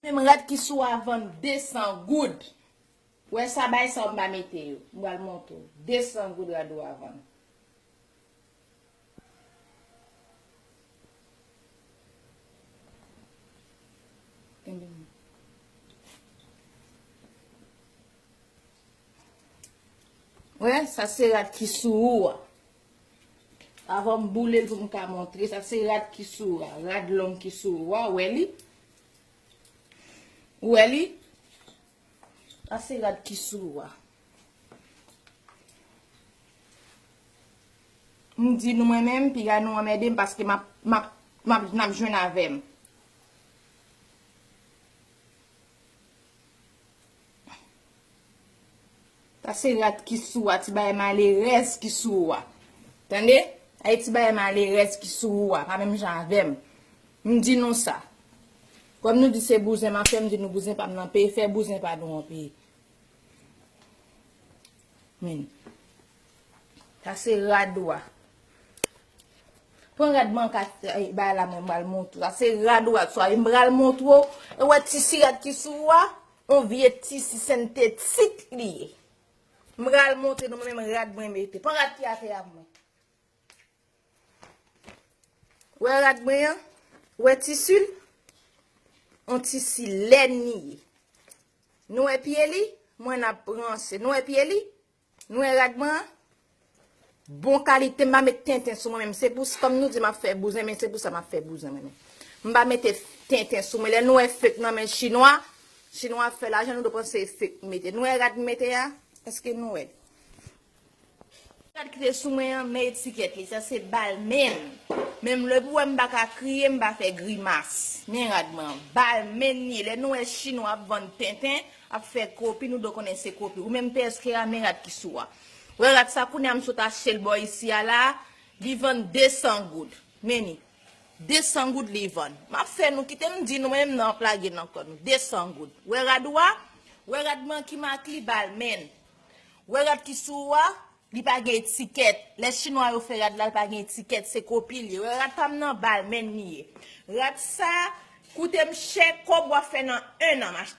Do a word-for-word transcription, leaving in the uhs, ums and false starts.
Menm rad ki sou a vann de san goud. Wè sa, bay sa, m pa mete yo. M pral montre w. De san goud rad ou a vann. Wè, sa se rad ki sou ou a. Avan m boule l pou m ka montre, sa se rad ki sou ou a. Rad long ki sou ou a, wè li? Ou wè li? Sa se rad ki sou ou a. M di nou mwen menm, piga nou anmède m paske m ap, m ap, m ap, n ap jwenn avè m. Sa se rad ki sou a, ti bagay malerèz ki sou a. Tande? Ay ti bagay malerèz ki sou a, pa menm jan avè m. M di nou sa. Kòm nou di se bouzen m ap fè, m di nou bouzen pa m nan peye, fè bouzen pa nou an peye. Men. Sa se rad ou a. Pran rad manka, eh, bay la mwen, m pral montre w. Sa se rad ou a, swa m pral montre w. E wè tisi rad ki sou ou a? On vye tisi sentetik li ye. M pral montre nou menm rad mwen mete. Pran rad ki atè a pou mwen. Wè rad mwen an? Wè tisi l? On tisi lèn li ye. Nou wè pye li? Mwen n ap ranse. Nou wè pye li? Nou wè rad mwen an? Bon kalite, m pa met tenten sou mwen menm. Se pou, kòm nou di m ap fè bouzen, men se pou sa m ap fè bouzen mwen menm. M pa mete tenten sou mwen. Lè nou wè fek nan men chinwa, chinwa ap fè lajan, nou dwe panse fek m mete. Nou wè rad m mete a? Èske nou wè l? Rad ki te sou mwen an, men etikèt li, sa se Balmain. Menm lè pou wè m pa ka kriye, m pa fè grimas. Men rad mwen an, Balmain li ye. Lè nou wè chinwa ap vann tenten, ap fè kopi, nou dwe konnen se kopi. Ou menm P S K a, men rad ki sou a. Wè rad sa, kounye a m sot achte l bò isi a la, li vann de san goud. Men li, de san goud li vann. M ap fè nou kite m di nou, men m nan ap lage nan kò nou. De san goud. Wè rad ou a? Wè rad mwen ki mak li Balmain. Wè rad ki sou ou a? Li pa gen etikèt. Lè chinwa yo fè rad la, li pa gen etikèt. Se kopi li ye. Wè rad pa m nan Balmain li ye. Rad sa koute m chè, kòb w ap fè nan en an. M ach-,